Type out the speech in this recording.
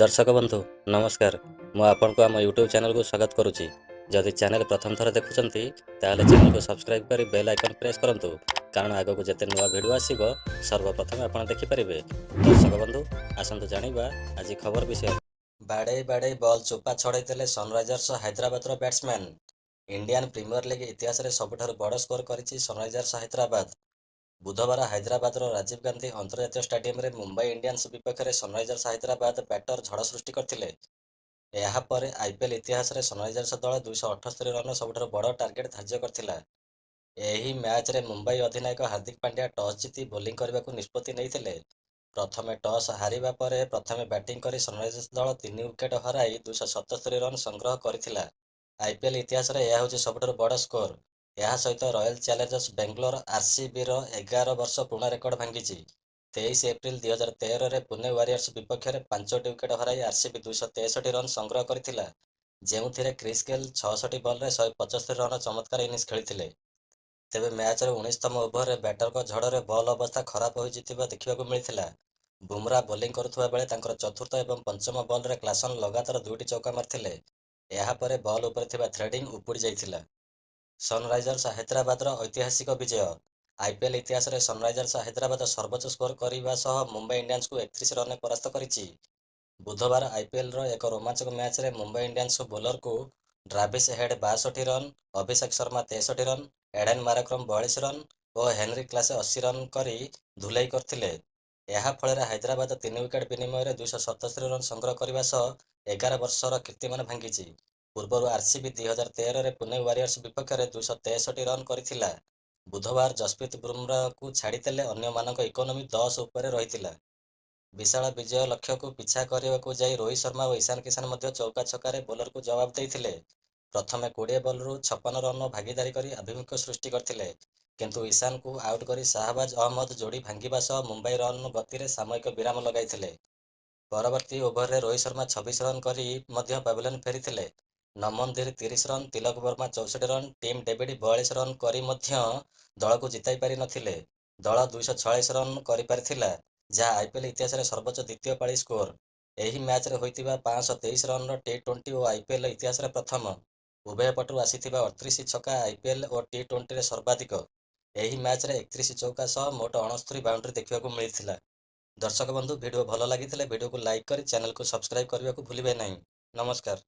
ଦର୍ଶକ ବନ୍ଧୁ, ନମସ୍କାର। ମୁଁ ଆପଣଙ୍କୁ ଆମ ୟୁଟ୍ୟୁବ୍ ଚ୍ୟାନେଲକୁ ସ୍ୱାଗତ କରୁଛି। ଯଦି ଚ୍ୟାନେଲ ପ୍ରଥମ ଥର ଦେଖୁଛନ୍ତି, ତାହେଲେ ଚ୍ୟାନେଲକୁ ସବସ୍କ୍ରାଇବ୍ କରି ବେଲ୍ ଆଇକନ୍ ପ୍ରେସ୍ କରନ୍ତୁ, କାରଣ ଆଗକୁ ଯେତେ ନୂଆ ଭିଡ଼ିଓ ଆସିବ, ସର୍ବପ୍ରଥମେ ଆପଣ ଦେଖିପାରିବେ। ଦର୍ଶକ ବନ୍ଧୁ, ଆସନ୍ତୁ ଜାଣିବା ଆଜି ଖବର ବିଷୟରେ। ବାଡ଼େଇ ବାଡ଼େଇ ବଲ୍ ଚୋପା ଛଡ଼େଇ ଦେଲେ ସନରାଇଜର୍ସ ହାଇଦ୍ରାବାଦର ବ୍ୟାଟ୍ସମ୍ୟାନ୍। ଇଣ୍ଡିଆନ୍ ପ୍ରିମିୟର ଲିଗ୍ ଇତିହାସରେ ସବୁଠାରୁ ବଡ଼ ସ୍କୋର କରିଛି ସନରାଇଜର୍ସ ହାଇଦ୍ରାବାଦ। ବୁଧବାର ହାଇଦ୍ରାବାଦର ରାଜୀବ ଗାନ୍ଧୀ ଅନ୍ତର୍ଜାତୀୟ ଷ୍ଟାଡିୟମରେ ମୁମ୍ବାଇ ଇଣ୍ଡିଆନ୍ସ ବିପକ୍ଷରେ ସନରାଇଜର୍ସ ହାଇଦ୍ରାବାଦ ବ୍ୟାଟର ଝଡ଼ ସୃଷ୍ଟି କରିଥିଲେ। ଏହାପରେ ଆଇପିଏଲ୍ ଇତିହାସରେ ସନରାଇଜର୍ସ ଦଳ 278 ରନର ସବୁଠାରୁ ବଡ଼ ଟାର୍ଗେଟ ଧାର୍ଯ୍ୟ କରିଥିଲା। ଏହି ମ୍ୟାଚ୍ରେ ମୁମ୍ବାଇ ଅଧିନାୟକ ହାର୍ଦ୍ଦିକ ପାଣ୍ଡ୍ୟା ଟସ୍ ଜିତି ବୋଲିଂ କରିବାକୁ ନିଷ୍ପତ୍ତି ନେଇଥିଲେ। ପ୍ରଥମେ ଟସ୍ ହାରିବା ପରେ ପ୍ରଥମେ ବ୍ୟାଟିଂ କରି ସନରାଇଜର୍ସ ଦଳ 3 ୱିକେଟ୍ ହରାଇ 277 ରନ୍ ସଂଗ୍ରହ କରିଥିଲା। ଆଇପିଏଲ୍ ଇତିହାସରେ ଏହା ହେଉଛି ସବୁଠାରୁ ବଡ଼ ସ୍କୋର। ଏହା ସହିତ ରୟାଲ ଚ୍ୟାଲେଞ୍ଜର୍ସ ବେଙ୍ଗାଲୋର, ଆରସିବିର 11 ବର୍ଷ ପୁରୁଣା ରେକର୍ଡ ଭାଙ୍ଗିଛି। 23 ଏପ୍ରିଲ 2013ରେ ପୁନେ ୱାରିୟର୍ସ ବିପକ୍ଷରେ 5ଟି ୱିକେଟ୍ ହରାଇ ଆରସିବି 263 ରନ୍ ସଂଗ୍ରହ କରିଥିଲା, ଯେଉଁଥିରେ କ୍ରିସ୍ ଗେଲ୍ 66 ବଲ୍ରେ 175 ରନର ଚମତ୍କାର ଇନିଂସ ଖେଳିଥିଲେ। ତେବେ ମ୍ୟାଚ୍ର 19ତମ ଓଭରରେ ବ୍ୟାଟରଙ୍କ ଝଡ଼ରେ ବଲ୍ ଅବସ୍ଥା ଖରାପ ହୋଇଯାଇଥିବା ଦେଖିବାକୁ ମିଳିଥିଲା। ବୁମରା ବୋଲିଂ କରୁଥିବା ବେଳେ ତାଙ୍କର ଚତୁର୍ଥ ଏବଂ ପଞ୍ଚମ ବଲ୍ରେ କ୍ଲାସନ୍ ଲଗାତାର ଦୁଇଟି ଚୌକା ମାରିଥିଲେ। ଏହାପରେ ବଲ୍ ଉପରେ ଥିବା ଥ୍ରେଡିଂ ଉପୁଡ଼ି ଯାଇଥିଲା। ସନରାଇଜର୍ସ ହାଇଦ୍ରାବାଦର ଐତିହାସିକ ବିଜୟ। ଆଇପିଏଲ୍ ଇତିହାସରେ ସନରାଇଜର୍ସ ହାଇଦ୍ରାବାଦ ସର୍ବୋଚ୍ଚ ସ୍କୋର କରିବା ସହ ମୁମ୍ବାଇ ଇଣ୍ଡିଆନ୍ସକୁ 31 ରନରେ ପରାସ୍ତ କରିଛି। ବୁଧବାର ଆଇପିଏଲ୍ର ଏକ ରୋମାଞ୍ଚକ ମ୍ୟାଚ୍ରେ ମୁମ୍ବାଇ ଇଣ୍ଡିଆନ୍ସ ବୋଲରଙ୍କୁ Travis Head 62 run, Abhishek Sharma 63 run, Aiden Markram 42 run ଓ ହେନରି କ୍ଲାସେ 80 ରନ୍ କରି ଧୁଲାଇ କରିଥିଲେ। ଏହା ଫଳରେ ହାଇଦ୍ରାବାଦ 3 ୱିକେଟ୍ ବିନିମୟରେ 277 ରନ୍ ସଂଗ୍ରହ କରିବା ସହ 11 ବର୍ଷର କୀର୍ତ୍ତିମାନ ଭାଙ୍ଗିଛି। ପୂର୍ବରୁ ଆରସିବି 2013ରେ ପୁନେ ୱାରିୟର୍ସ ବିପକ୍ଷରେ 263 ରନ୍ କରିଥିଲା। ବୁଧବାର ଯଶପ୍ରୀତ ବୁମରାଙ୍କୁ ଛାଡ଼ିଦେଲେ ଅନ୍ୟମାନଙ୍କ ଇକୋନୋମି 10 ଉପରେ ରହିଥିଲା। ବିଶାଳ ବିଜୟ ଲକ୍ଷ୍ୟକୁ ପିଛା କରିବାକୁ ଯାଇ ରୋହିତ ଶର୍ମା ଓ ଇଶାନ କିଶାନ ମଧ୍ୟ ଚୌକା ଛକାରେ ବୋଲରଙ୍କୁ ଜବାବ ଦେଇଥିଲେ। ପ୍ରଥମେ 20 ବଲ୍ରୁ 56 ରନ୍ର ଭାଗୀଦାରି କରି ଆଭିମୁଖ୍ୟ ସୃଷ୍ଟି କରିଥିଲେ। କିନ୍ତୁ ଇଶାନଙ୍କୁ ଆଉଟ୍ କରି ଶାହବାଜ ଅହମ୍ମଦ ଯୋଡ଼ି ଭାଙ୍ଗିବା ସହ ମୁମ୍ବାଇ ରନ୍ ଗତିରେ ସାମୟିକ ବିରାମ ଲଗାଇଥିଲେ। ପରବର୍ତ୍ତୀ ଓଭରରେ ରୋହିତ ଶର୍ମା 26 ରନ୍ କରି ମଧ୍ୟ ପାଭିଲିୟନ ଫେରିଥିଲେ। Naman Dhir 30 run, Tilak Varma 64 run, Tim David 42 run କରି ମଧ୍ୟ ଦଳକୁ ଜିତାଇ ପାରି ନଥିଲେ। ଦଳ 246 ରନ୍ କରିପାରିଥିଲା, ଯାହା ଆଇପିଏଲ୍ ଇତିହାସରେ ସର୍ବୋଚ୍ଚ ଦ୍ୱିତୀୟ ପାଳି ସ୍କୋର। ଏହି ମ୍ୟାଚ୍ରେ ହୋଇଥିବା 523 ରନ୍ର ଟି-20 ଓ ଆଇପିଏଲ୍ ଇତିହାସରେ ପ୍ରଥମ। ଉଭୟ ପଟରୁ ଆସିଥିବା 38 ଛକା ଆଇପିଏଲ୍ ଓ ଟି-20ରେ ସର୍ବାଧିକ। ଏହି ମ୍ୟାଚ୍ରେ 31 ଚୌକା ସହ ମୋଟ 69 ବାଉଣ୍ଡ୍ରି ଦେଖିବାକୁ ମିଳିଥିଲା। ଦର୍ଶକ ବନ୍ଧୁ, ଭିଡ଼ିଓ ଭଲ ଲାଗିଥିଲେ ଭିଡ଼ିଓକୁ ଲାଇକ୍ କରି ଚ୍ୟାନେଲକୁ ସବସ୍କ୍ରାଇବ୍ କରିବାକୁ ଭୁଲିବେ ନାହିଁ। ନମସ୍କାର।